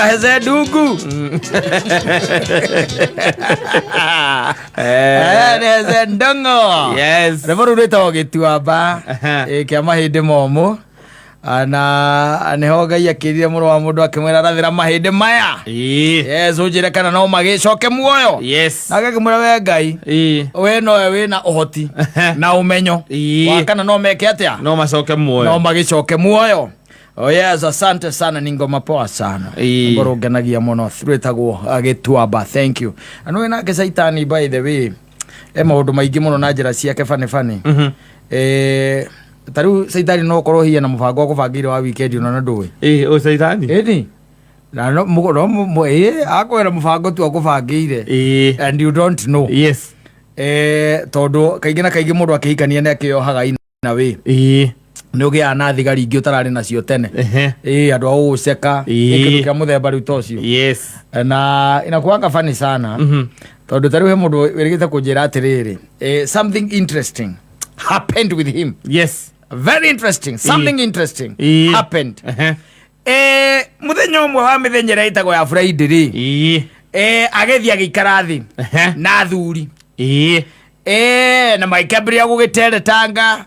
Heze ndungu. Eh, nĩ heze ndongo. Yes. Rwĩmbo rũu rwĩtagwo gĩtuamba. Kĩa mahĩndĩ momũ. Ah, na nĩho Ngai akĩrire mũrũ wa mũndũ akĩmwĩra rathĩra mahĩndĩ maya. Yes, ũnjĩre kana no magĩcoke muoyo. Nake akĩmwĩra we Ngai, we nowe wĩna ũhoti na ũmenyo wa kana no meke atĩa, No macoke muoyo. No magĩcoke muoyo. Oh yes, asante sana, ni ngoma poa sana. Rwĩmbo rũngenagia mũno rwĩtagwo gĩtuamba. Thank you. Na nĩũĩ nake Caitani, by the way, e maũndũ maingĩ mũno na njĩra ciake bani bani. Ta rĩu Caitani no ũkorwo hihi na mũbango wa kũbangĩire wa weekend ona na ndũĩ. Ĩĩ, ũ caitani. Ĩni na no no ĩĩ, akwĩra mũbango tu akũbangĩire and you don't know. Tondũ kaingĩ na kaingĩ mũndũ akĩhikania nĩ akĩyohaga ina wĩ nĩ ũgĩaga na thigari ingĩ ũtararĩ nacio tene. Ĩĩ, andũ a gũgũceka. Kĩndũ kĩa mũthemba rĩu ta ũcio. Na inakuanga funny sana tondũ ta rĩu he mũndũ wĩrĩgĩte kũnjĩra atĩrĩrĩ, something interesting happened with him. Very interesting, something interesting happened. Mũthenya ũmwe wa mĩthenya ĩrĩa ĩtagwo ya Friday rĩ, agĩthiĩ agĩikara thĩ na athuri. Na magĩkĩambĩrĩria gũgĩteretanga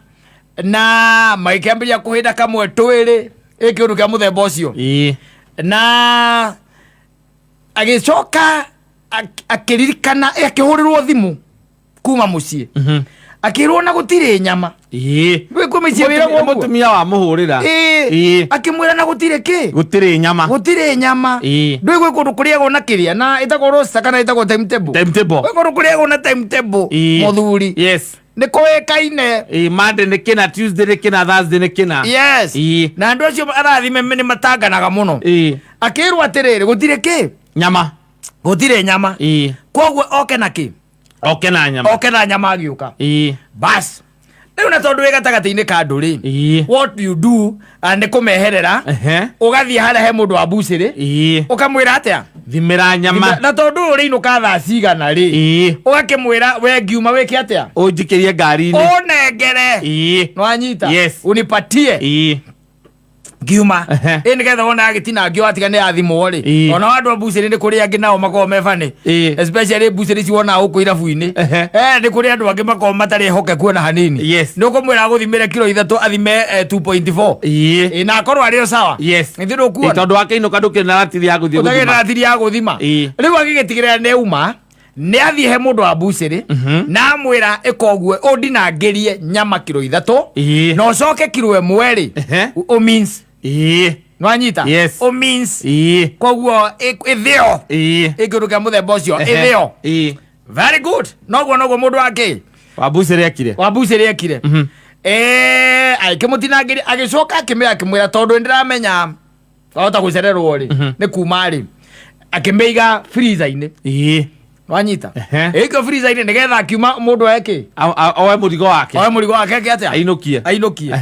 na magĩkĩambĩrĩria kũhĩnda kamwe twĩrĩ, ĩ kĩũndũ kĩa mũthemba ũcio. Na agĩcoka akĩririkana, akĩhũrĩrwo thimũ kuma mũciĩ, akĩrwo na gũtirĩ nyama. Gwĩ kwĩ mĩciĩ wĩragwo ũguo. Mũtumia wa mũhũrĩra. Akĩmwĩra na gũtirĩ kĩ? Gũtirĩ nyama. Gũtirĩ nyama. Ndũĩ gwĩ kũndũ kũrĩagwo na kĩrĩa na ĩtagwo roster kana ĩtagwo timetable. Timetable. Gwĩ kũndũ kũrĩagwo na timetable. Mũthuri nĩ kũĩkaine. Ĩĩ, Monday nĩ kĩna, Tuesday nĩ kĩna, Thursday nĩ kĩna. Na andũ acio arathime nĩ matanganaga mũno. Akĩrwo atĩrĩrĩ, gũtirĩ kĩ? Nyama. Gũtirĩ nyama. Koguo oke na kĩ? Oke na nyama. Oke na nyama. Agĩũka. Bas, rĩu na tondũ wĩ gatagatĩ-inĩ ka andũ rĩ, what you do, nĩ kũmeherera. Ũgathiĩ harĩa he mũndũ wa mbucĩrĩ. Ũkamwĩra atĩa? Thimĩra nyama. Na tondũ ũrĩinũka thaa cigana rĩ, ũgakĩmwĩra we ngiuma wĩke atĩa? Ũnjikĩrie ngari-inĩ. Ũnengere. Nwanyita? Yes. Unipatie ngiuma. Ĩ nĩgetha wona agĩtinangio watiga nĩ athimwo rĩ. Ona andũ a mbucĩrĩ nĩ kũrĩ angĩ nao makoragwo me bani. Especially mbucĩrĩ ici wonaga gũkũ irabu-inĩ. Nĩ kũrĩ andũ angĩ makoragwo matarĩ ehokeku ona hanini. Nĩ ũkũmwĩra agũthimĩre kiro 3, athime 2.4. Ĩ, na akorwo arĩ o sawa. Nĩ ndũkuona. Tondũ wakĩinũka ndũkĩrĩ na ratiri ya gũthiĩ ũtagĩrĩ na gũthima. Ratiri ya gũthima. Rĩu agĩgĩtigĩrĩra nĩ uma nĩ athiĩ he mũndũ wa mbucĩrĩ na amwĩra ĩkoguo ũndinangĩrie nyama kiro 3 na ũcoke kiro 1 rĩ ũmince. Nwanyita? Yes. Ũmince. Koguo ĩthĩo. Ĩ kĩndũ kĩa mũthemba ũcio. Ĩthĩo. Very good. Noguo mũndũ wake Wa mbucĩrĩ ekire. Wa mbucĩrĩ ekire. Agĩkĩmũtinangĩria, agĩcoka akĩmwĩra tondũ nĩndĩramenya wahota gũcererwo rĩ, nĩ kuma rĩ, akĩmĩiga freezer-inĩ. Wanyita? Ĩikio freezer-inĩ nĩgetha akiuma mũndũ eke Oe mũrigo wake. Oe mũrigo wake eke atĩa? Ainũkie. Ainũkie.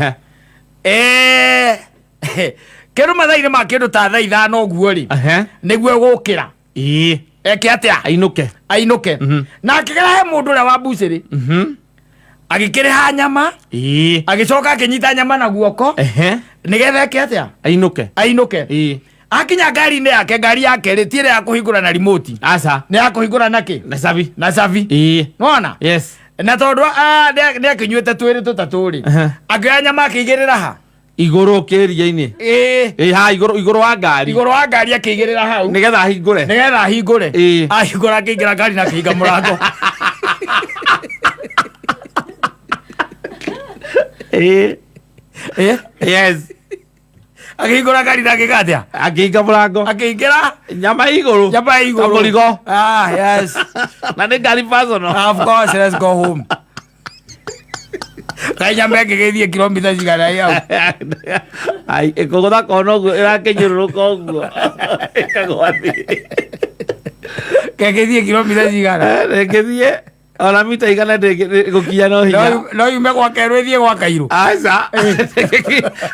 Kĩndũ mathaa-inĩ ma kĩndũ ta thaa 5 ũguo rĩ, nĩguo gũkĩra eke atĩa? Ainũke. Ainũke. Na akĩgera he mũndũ ũrĩa wa mbucĩrĩ, agĩkĩrĩha nyama. Agĩcoka akĩnyita nyama na guoko nĩgetha eke atĩa? Ainũke. Ainũke. Akinya ngari-inĩ yake, ngari yake rĩ, ti ĩrĩa ya kũhingũra na remote. Aca. Nĩ ya kũhingũra na kĩ? Na cabi. Na cabi. Nona na tondũ nĩ akĩnyuĩte twĩrĩ tũtatũ rĩ, akĩoya nyama akĩigĩrĩra ha? Igũrũ kĩria-inĩ. Ĩĩ. Ĩĩ, ha igũrũ, igũrũ wa ngari. Igũrũ wa ngari akĩigĩrĩra hau. Nĩgetha ahingũre. Nĩgetha ahingũre. Ahingũra, akĩingĩra ngari na akĩhinga mũrango. Ĩĩ. Akĩhingũra ngari na akĩka atĩa? Akĩhinga mũrango. Akĩingĩra. Nyama igũrũ. Nyama igũrũ. Ta mũrigo. Ah, yes. Na nĩ ngari personal. Of course, let's go home. Kaĩ nyama ĩngĩgĩthiĩ kilomita cigana ĩ hau? Ai, ĩkũgũtha kona ũguo, ĩrakĩnyũrũrũka ũguo ĩkagwa thĩ. Kengĩthiĩ kilomita cigana? Ĩngĩthiĩ ona mita 100 ndĩgũkinya no hinya. No yume gwa kerũ ĩthiĩ gwa kairũ. Aca,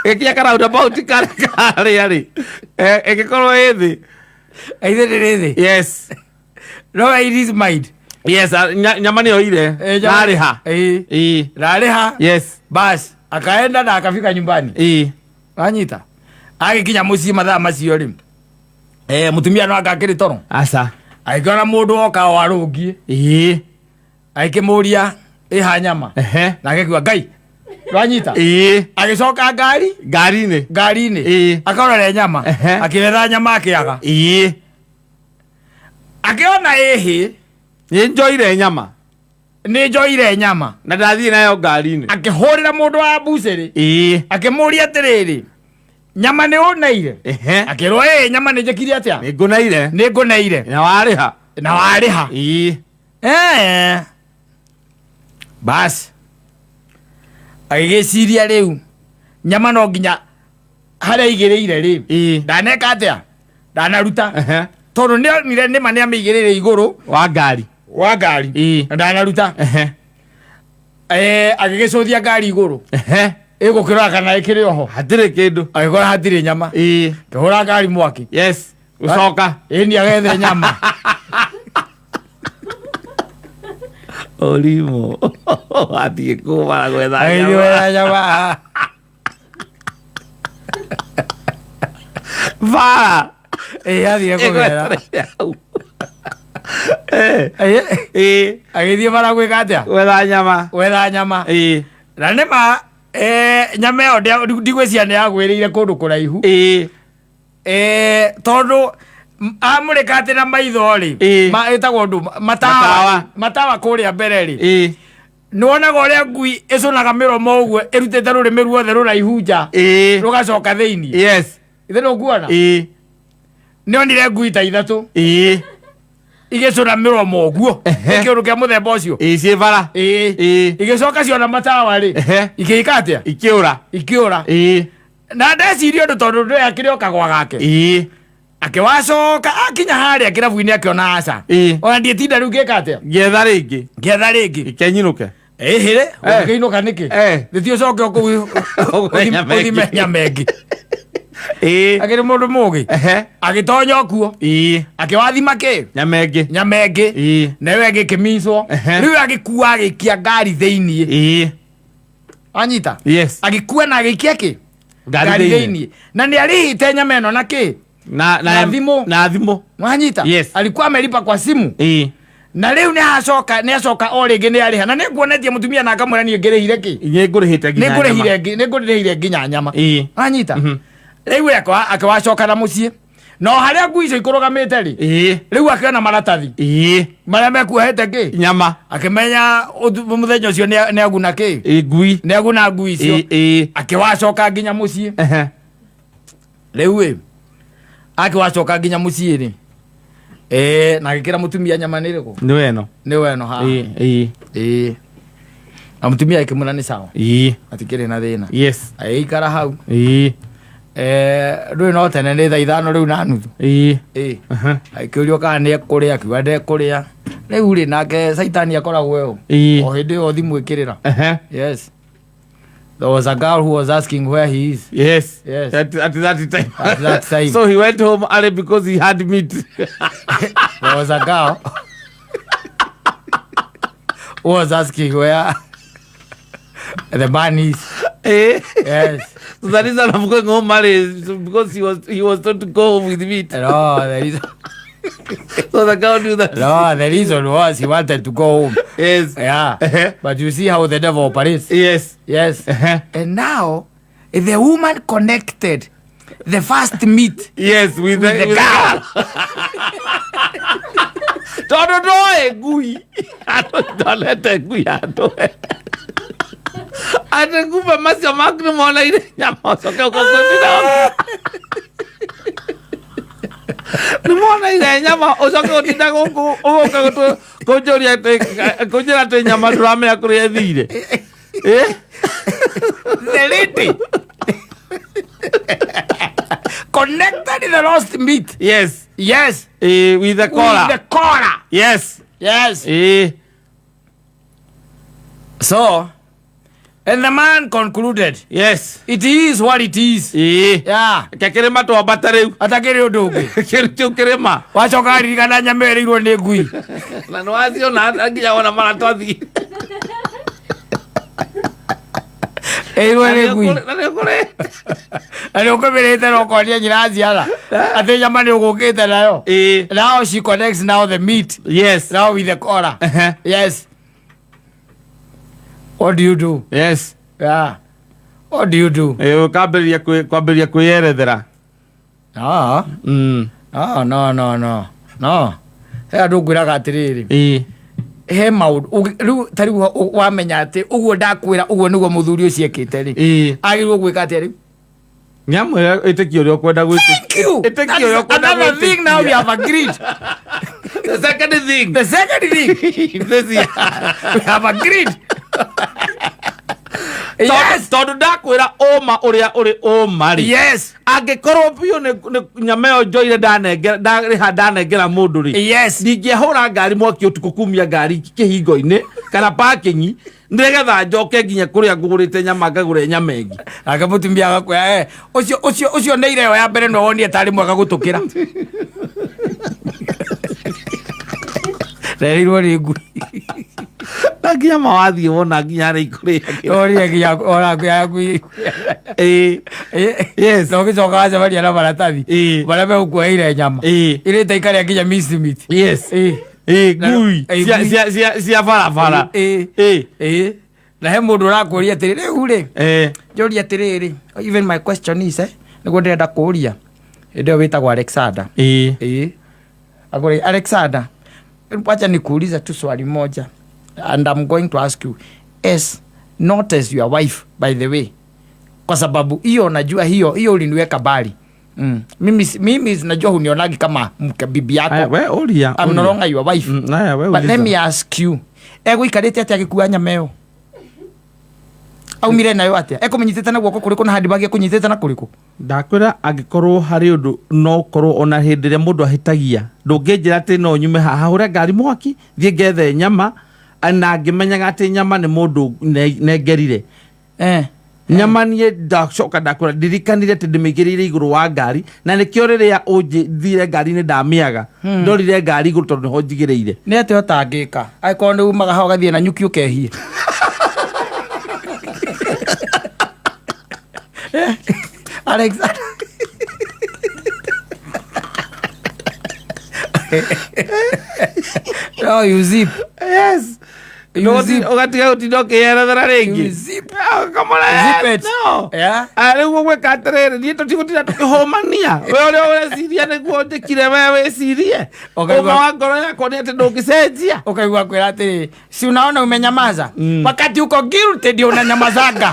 gĩkinya karaundabout karĩa karĩa rĩ, ĩngĩkorwo ĩ thĩ. Aithe ndĩrĩ thĩ. No in his mind. Yes, nyama nĩyo ire. Narĩha. Ĩĩ. Narĩha. Bas, akaenda na akafika nyumbani. Wanyita? Agĩkinya mũciĩ mathaa macio rĩ, Mutumia no anga akĩrĩ toro. Aca. Agĩkĩona mũndũ oka o arũngiĩ. Agĩkĩmũria ĩha nyama. Nake akiuga Ngai wanyita. Agĩcoka ngari Ngari-inĩ. Ngari-inĩ. Akarora nyama. Akĩretha nyama akĩaga. Akĩona ĩhĩ. Nĩ njoire nyama. Nĩ njoire nyama. Na ndathiĩ nayo ngari-inĩ. Akĩhũrĩra mũndũ wa mbucĩrĩ. Akĩmũria atĩrĩrĩ, nyama nĩ ũneire? Akĩrwo ĩĩ, nyama nĩ njĩkire atĩa? Nĩ ngũneire. Nĩ ngũneire. Na warĩha. Na warĩha. Basi agĩgĩciria rĩu nyama no nginya harĩa aigĩrĩire rĩ, ndaneka atĩa, ndanaruta, tondũ nĩonire nĩma nĩamĩigĩrĩire igũrũ wa ngari. Wa ngari. Na ndanaruta. Agĩgĩcũthia ngari igũrũ ĩgũkĩrora kana ĩkĩrĩ oho. Hatirĩ kĩndũ. Agĩkora hatirĩ nyama. Kĩhũra ngari mwaki. Yes. Gũcoka. Ĩni agethe nyama. Ũrimũ. Athiĩ kũmara gwetha Agĩthiĩ nyama. gwetha nyama. Bara. Ĩĩ, athire kũgera. Ĩgwetereire hau. Agĩthiĩ bara gwĩka atĩa? Gwetha nyama. Gwetha nyama. Na nĩma nyama ĩyo ndigwĩciria nĩ yagwĩrĩire kũndũ kũraihu. Tondũ amũrĩka atĩ na maitho rĩ, ĩtagwo ũndũ matawa. Matawa. Matawa kũrĩa mbere rĩ, nĩwonaga ũrĩa ngui ĩcũnaga mĩromo ũguo ĩrutĩte rũrĩmĩ ruothe rũraihu nja, rũgacoka thĩinĩ. Ithe nĩũkuona? Nĩonire ngui ta ithatũ igĩcũna mĩromo ũguo. Kĩũndũ kĩa mũthemba ũcio. Ciĩ bara. Igĩcoka ciona matawa rĩ, ikĩĩka atĩa? Ikĩũra. Ikĩũra. Na ndeciria ũndũ tondũ ndũ akĩrĩ o kagwa gake. Akĩwacoka akinya harĩa kĩrabu-inĩ akĩona aca. Ona ndiĩtinda rĩu ngĩka atĩa? Ngĩetha rĩngĩ. Ngĩetha rĩngĩ. Ikenyinũke. Ĩhĩrĩ, ũngĩinũka nĩkĩ? Gĩthiĩ ũcoke o kũu Ũgũre nyama ĩngĩ. ũthime nyama ĩngĩ. Akĩrĩ mũndũ mũgĩ. Agĩtonya o kuo. Akĩwathima kĩ? Nyama ĩngĩ. Nyama ĩngĩ. Na ĩyo ĩngĩ ĩkĩmicwo. Rĩu agĩkua agĩikia ngari thĩiniĩ. Wanyita? Yes. Agĩkua na agĩikia kĩ? Ngari Ngari thĩiniĩ. thĩiniĩ. Na nĩ arĩhĩte nyama ĩno na kĩ? Na, Na thimũ. Na thimũ. Wanyita? Yes. Alikuwa amelipa kwa simu. Na rĩu nĩ acoka o rĩngĩ nĩ arĩha. Na nĩ nguonetie mũtumia na akamwĩra niĩ ngĩrĩhire kĩ? Nĩ ngũrĩhĩte nginya Nĩ nyama. ngũrĩhire nginya nyama. Wanyita? Rĩu akĩwacoka na mũciĩ. No harĩa ngui icio ikũrũgamĩte rĩ, rĩu akĩona maratathi. Marĩa mekuohete kĩ? Nyama. Akĩmenya mũthenya ũcio nĩ aguna kĩ? Ngui. Nĩ aguna ngui icio. Akĩwacoka nginya mũciĩ. Rĩu ĩ, akĩwacoka nginya mũciĩ rĩ, na agĩkĩra mũtumia nyama nĩ ĩrĩkũ? Nĩ weno. Nĩ weno haha. Na mũtumia akĩmwĩra nĩ sawa. Hatikĩrĩ na thĩna. Agĩikara hau. Rĩu no tene nĩ thaa ithano rĩu na nuthu. Akĩũrio kana nĩ ekũrĩa, akiuga ndekũrĩa. Rĩu rĩ, nake Saitani akoragwo ũ. O hĩndĩ ĩyo thimũ ĩkĩrĩra. Yes. There was a girl who was asking where he is. Yes. Yes. At that time. At that time. So he went home early because he had meat. There was a girl who was asking where the man is. Yes. So the reason of going home early is because he was told to go home with meat. No, the reason. So the girl knew that. No, the reason was he wanted to go home. Yes. Yeah. But you see how the devil operates. Yes. Yes. And now, the woman connected the first meat. Yes, with the with the girl. Tondũ ndoĩ ngui. Andũ ndonete ngui handũ. Atĩ kumbe macio maku nĩ moneire nyama ũcoke ũkũtinda. Nĩ moneire nyama ũcoke ũtinda gũkũ ũgoka kũnjũria atĩ kũnjĩra atĩ nyama ndũramenya kũrĩa ĩthire. The lady connected the lost meat. Yes. Yes. With the collar. With the collar. Yes. Yes. So, and the man concluded. Yes. It is what it is. Yeah. Ke kĩrĩma twambata rĩu. Atakĩrĩ ũndũ ũngĩ. Kĩrĩ kĩu kĩrĩma. Wacoka ririkana nyama ĩrĩirwo nĩ ngui. Na nĩ waciona nginya wona maratathi. Ĩrwo nĩ ngui. Na nĩ ũkũrĩte. Na nĩ ũkũmĩrĩte na ũkonia nyina aciara atĩ nyama nĩ ũgũkĩte nayo. Ĩĩ. Now she connects now the meat Yes. now with the collar. Ehe. Yes. What do you do? Yes. Yeah. What do you do? Ĩĩ, ũkambĩrĩria kwambĩrĩria kwĩyerethera. Ah. Ah, no, no, no. No. He andũ ngwĩraga atĩrĩrĩ. Ĩĩ. He maũndũ rĩu ta rĩu wamenya atĩ ũguo ndakwĩra ũguo nĩguo mũthuri ũcio ekĩte rĩ. Ĩĩ. Agĩrĩirwo gwĩka atĩa rĩu? Nĩamwĩra ĩtĩkia ũrĩa ũkwenda gwĩtĩkia. Thank you. Ĩtĩkia That ũrĩa is ũkwenda another thing now we gwĩtĩkia. have agreed. The second thing. The second thing This is- we have agreed. Yes. Tondũ ndakwĩra ũma ũrĩa ũrĩ ũma rĩ. Yes. Angĩkorwo biũ nĩ nyama ĩyo njoire ndanengera ndarĩha ndanengera mũndũ rĩ. Yes. Ndingĩahũra ngari mwaki ũtukũ kumia ngari kĩhingo-inĩ kana parking nĩgetha njoke nginya kũrĩa ngũgũrĩte nyama ngagũre nyama ĩngĩ. Nake mũtumia agakwĩra eh, ũcio ũcio ũcio nĩ ira ĩyo ya mbere nĩwe wonire tarĩ mwega gũtũkĩra. Rerirwo nĩ ngui. Na nginya mawathiĩ wona nginya harĩa ikũrĩagĩra. Orire nginya ona ngui ya ngui. Ĩĩ. Yes. Na ũgĩcoka wacemania na maratathi. Ĩĩ. Marĩa megũkuoeire nyama. Ĩĩ. Irĩte ikarĩa nginya meat. Yes. Ĩĩ. Ĩĩ, ngui Ĩĩ, cia ngui. cia cia cia barabara. Ĩĩ. Ĩĩ. Ĩĩ. Na he mũndũ ũrakũria atĩrĩ rĩu rĩ Eh. njũria atĩrĩrĩ, even my question is nĩguo ndĩrenda kũũria hĩndĩ ĩyo wĩtagwo Alexander. Ĩĩ. Ĩĩ. Akũria Alexander, wacha nikuulize tu swali moja and I'm going to ask you as not as your wife, by the way, kwa sababu hiyo najua hiyo hiyo uliniweka mbali. Mimi najua hunionagi kama mke bibi yako. Aya, we ũria. I'm no longer your wife. Aya, we But let uliza. me ask you, egũikarĩte atĩa agĩkua nyama ĩyo? Aumire nayo atĩa? Ekũmĩnyitĩte na guoko kũrĩkũ na handibagi ekũnyitĩte na kũrĩkũ? Ndakwĩra angĩkorwo harĩ ũndũ no ũkorwo ona hĩndĩ ĩrĩa mũndũ ahĩtagia ndũngĩnjĩra atĩ no nyume haha hũre ngari mwaki thiĩ ngethe nyama na ngĩmenyaga atĩ nyama nĩ mũndũ nengerire. Nyama niĩ ndacoka ndakwĩra ndirikanire atĩ ndĩmĩigĩrĩire igũrũ wa ngari na nĩkĩo rĩrĩa ũnjĩthire ngari-inĩ ndamĩaga. Ndorire ngari igũrũ tondũ nĩho njigĩrĩire. Nĩ atĩa ũtangĩka angĩkorwo nĩ umaga hau ũgathiĩ na nyuki ũkehie? Alexander. No, you zip. Yes. You zip. Ũgatiga gũtinda ũkĩyerethera rĩngĩ. You zip. Ah, come on, Zip it. no. Yeah. Ah, rĩu ũgwĩka atĩrĩrĩ, niĩ tũtigũtinda tũkĩhũmania. We ũrĩa ũreciria nĩguo njĩkire, we wĩcirie. Ũkaigua- Ũma wa ngoro yakwa nĩ atĩ ndũngĩcenjia. Ukaigua kwĩra atĩrĩ, si unaona umenyamaza? Wakati uko guilty ndio unanyamazaga.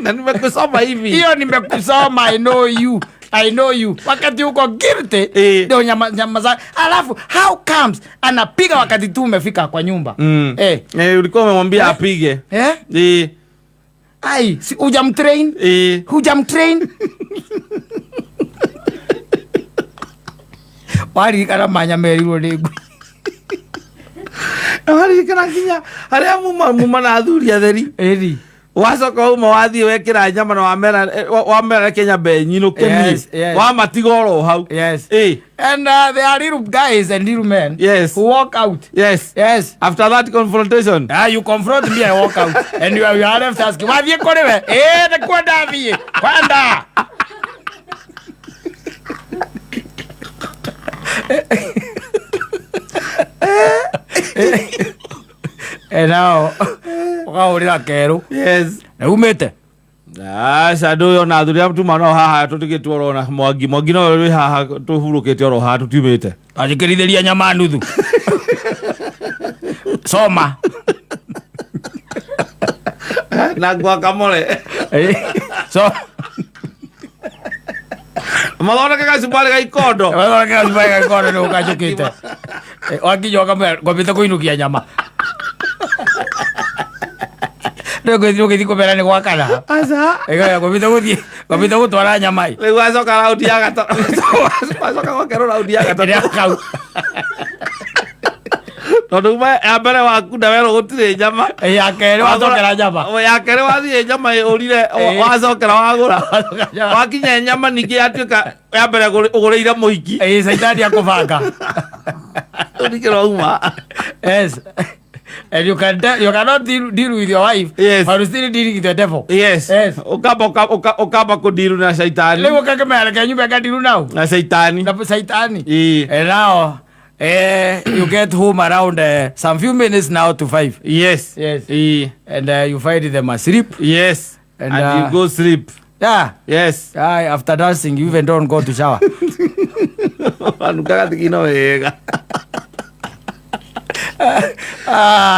Na nimekusoma hivi. Hiyo nimekusoma, I know you. I know you. Wakati uko guilty ndio nyamaza. Alafu how comes anapiga wakati tu umefika kwa nyumba? Ulikuwa umemwambia apige. Ai, si hujamtrain? Hujamtrain? Waririkana manyamerirwo nĩ ngui. Waririkana nginya harĩa muma na athuri atheri. Ĩni. Wacoka uma wathiĩ wekĩra nyama na wamera reke nyambe nyinũke niĩ. Yes, yes. Wamatiga oro hau. Yes. And there are little guys and little men Yes. who walk out. Yes. Yes. After that confrontation. You confront me, I walk out. And you are left asking, wathiĩ kũrĩ we? Nĩkuo ndathiĩ. Kwenda. Nao, ũkahũrĩra kerũ. Yes. Nĩ umĩte? Aca, ndũyũ ona athuri arĩa tuma nao haha tũtigĩtwo oro na Mwangi. Mwangi no wĩ haha tũhurũkĩte oro haha tũtiumĩte. Anjĩkĩrithĩria nyama nuthu. Soma. Na guacamole. So. Mathondeke gacumbari ga ikondo. Mathondeke gacumbari ga ikondo nĩ ũkanjũkĩte. Wakinya ũkamwĩra, ngwambĩte kũinũkia nyama. Rĩu ngwĩthiĩ ũgĩthiĩ kũmera nĩ gwakana. Aca. Ĩgoya, ngwambĩte gũthiĩ, ngwambĩte gũtwara nyama ĩ. Rĩu wacoka raundi ya gatatũ. Wacoka gwakerwo raundi ya gatatũ. Ĩrĩa kau. Tondũ uma ya mbere wakunda werwo gũtirĩ nyama. Ya kerĩ wacokera nyama. Ya kerĩ wathiĩ nyama ĩũrire, wacokera wagũra. Wakinya nyama ningĩ yatuĩka ya mbere ũgũrĩire mũhiki. Caitani akũbanga. Rĩu ningĩ no uma. Yes. And you cannot deal with your wife but you still dealing with the devil. Yes. Ũkamba kũndiru na caitani. Rĩu ũkakĩmera reke nyume ngandiru nau. Na caitani. Na caitani. Ĩĩ. And now you get home around some few minutes now to 5. Yes. Ĩĩ. And you find them asleep. And, And, you go sleep. Yeah. After dancing you even don't go to shower. Anungaga thigino wega. Ah.